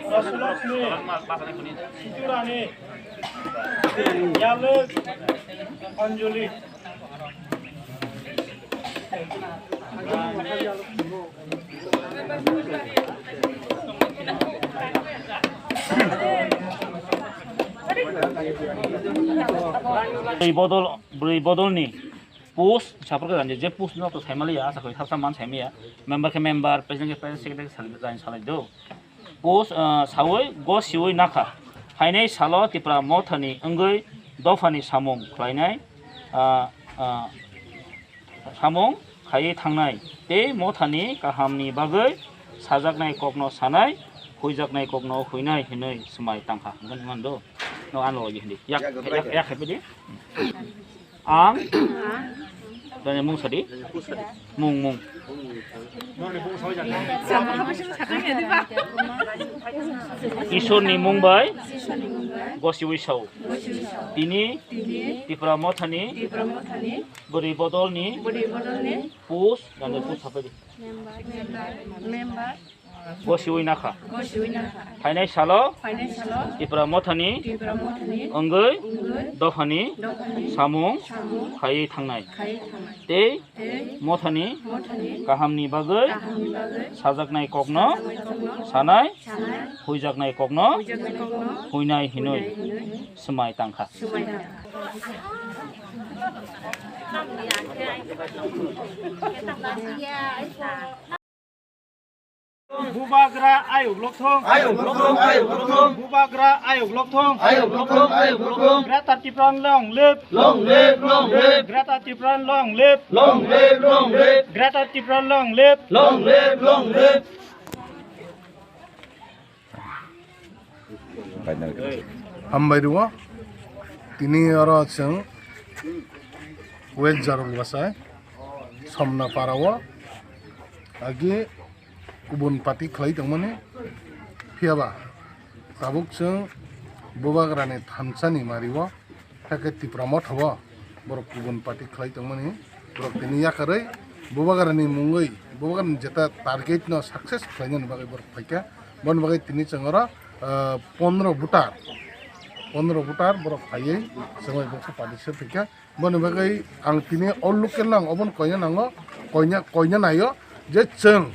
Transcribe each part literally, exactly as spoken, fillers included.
Rasulokni Siturani Yalwk Anjali. Bwrwi bodol, bwrwi bodolni post, saporke ranje je post no to saimaliya, asa koi sabsa man saimaya, member khe member, president khe president, secretary khe secretary, salai do. Post, ah, sawi gosiwi nakha. Phainai salo Tipra Mothani wngwi dophani samung khlainai, ah, ah, samung khaiwi thangnai tei Mothani kahamni bagwi sajaknai kokno sanai, huijaknai kokno huinai hinwi swmai tangkha. Hwnkhai mando? No ano logi hindi. Yak, yak, yak, yak hai pidi. Ang. Tanya mung sadi. Mung, mung. Isorni mung bai. Gosiwi sao. Tini. Tipra Mothani. Bwrwi bodolni. Post. Nani post sapai di. Member. Gosiwi nakha. Gosiwi nakha. Phainai salo. Phainai salo. Tipra Mothani. Tipra Mothani. Wngwi. Wngwi. Dophani. Dophani. Samung. Samung. Khaiwi thangnai. Khaiwi thangnai. Tei. Tei. Mothani. Mothani. Kahamni bagwi. Kahamni bagwi. Sajaknai kokno. Sajaknai kokno. Sanai. Sanai. Huijaknai kokno. Huijaknai kokno. Huinai hinwi. Huinai hinwi. Swmai tangkha. Swmai tangkha. Bubagra ayuk lokthong. Ayuk lokthong, ayuk lokthong. Bubagra ayuk lokthong. Ayuk lokthong, ayuk lokthong. Greater Tipraland long live. Long live, long live. Greater Tipraland long live. Long live, long live. Greater Tipraland long live. Long live, long live. Hambai rwo. Tini oro chwng West Jarong bwsai Somna para o agi kubun party khlai tongmani, phiyaba tabuk chwng Bubagrani thansa ni mari o, hakhe Tipra Motha o borok kubun party khlai tongmani, borok tini yakarwi Bubagrani mungwi, Bubagrani jeta target no success khlainani bagwi borok phaikha. Boni bagwi tini chwng oro, ah, pondro voter, pondro voter borok phaiwi chwng bai boksa party se phaikha. Boni bagwi ang tini o local no ang obono koina nango, koina, koina naio je chwng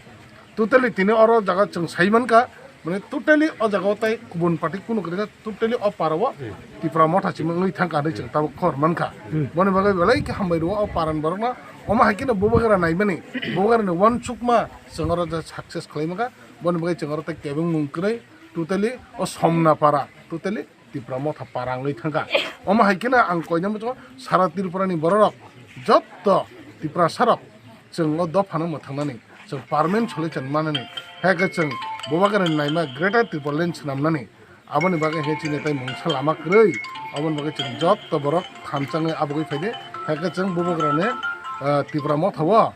totally tini oro jaga chwng sai mankha, mane totally o jaga o tai kubun party kunu kwrwikha, totally o para o Tipra Motha simi wngwi thangkha hinwi chwng tabuk khobor mankha. Hmm. Boni bagwi belai khe hambai rwo o para ni borok no, omo hai kheno Bubagra naimani, Bubagra ni uansukma chwng oro je success khlai mankha, boni bagwi chwng oro tai kebengmung kwrwi totally o Somna para, totally Tipra Motha para wngwi thangkha. Omo hai kheno ang koina muchungo sara Tripura ni bororok jotto Tiprasa rok chwng o dophano mwthangnani, chwng permanent solution manani, hai khe chwng Bubagrani naima Greater Tipraland swnamnani, aboni bagwi hai chini tai mungsa lama kwrwi, aboni bagwi chwng jotto borok thansa wngwi abugwi phaidi, hai khe chwng Bubagrani, ah, Tipra Motha o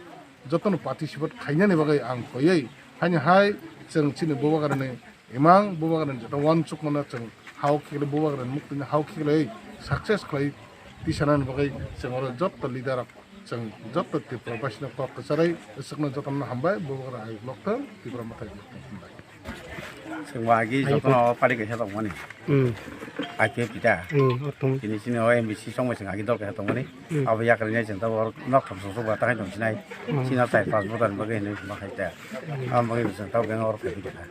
jotono participate khainani bagwi ang koiwi, haini hai chwng chini Bubagrani imang Bubagrani jeta uansukmano chwng hao khiklai, Bubagrani muktwini hao khiklai success khlai tisanani bagwi chwng oro jotto leader rok, chwng jotto Tripura basino kok kwcharwi, aswkno jotono hambai, Bubagra ayuk lokthwng, Tipra Motha ayuk lokthwng, hambai. Chwng bo agi jotono party kaisa tongmani. Hmm. I P F ta. Hmm, o tong. Tini chini o M B C songbai chwng agi dol kaisa tongmani. Hmm. Abo yakarwi nai chwng tabuk nok thopsok sok ba takhai tong sinai. Hmm. Chini o chai pas voter ni bagwi hinwi ma khai ta. Hmm. Abo bagwi chwng tabuk beng oro phai kha.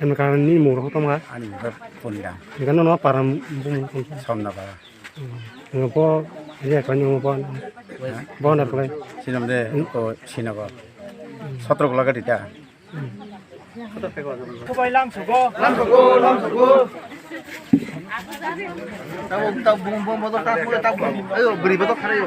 Em, karon ni mung rok tongma? Ani mung khe Pondang. Hingke nono param bumung tongkha? Somna para. Hmm. Hingke bo, ye kani bo, bo na khlai? Sinam de, hmm, ko Sinagar. Hmm. Sotro gola gadi ta. Hmm. Kubai lam sugo. Lam sugo, lam sugo. Tabuk, tabuk, bum, bum, motor tak, tak, bum. Ayo, beri motor kare yo.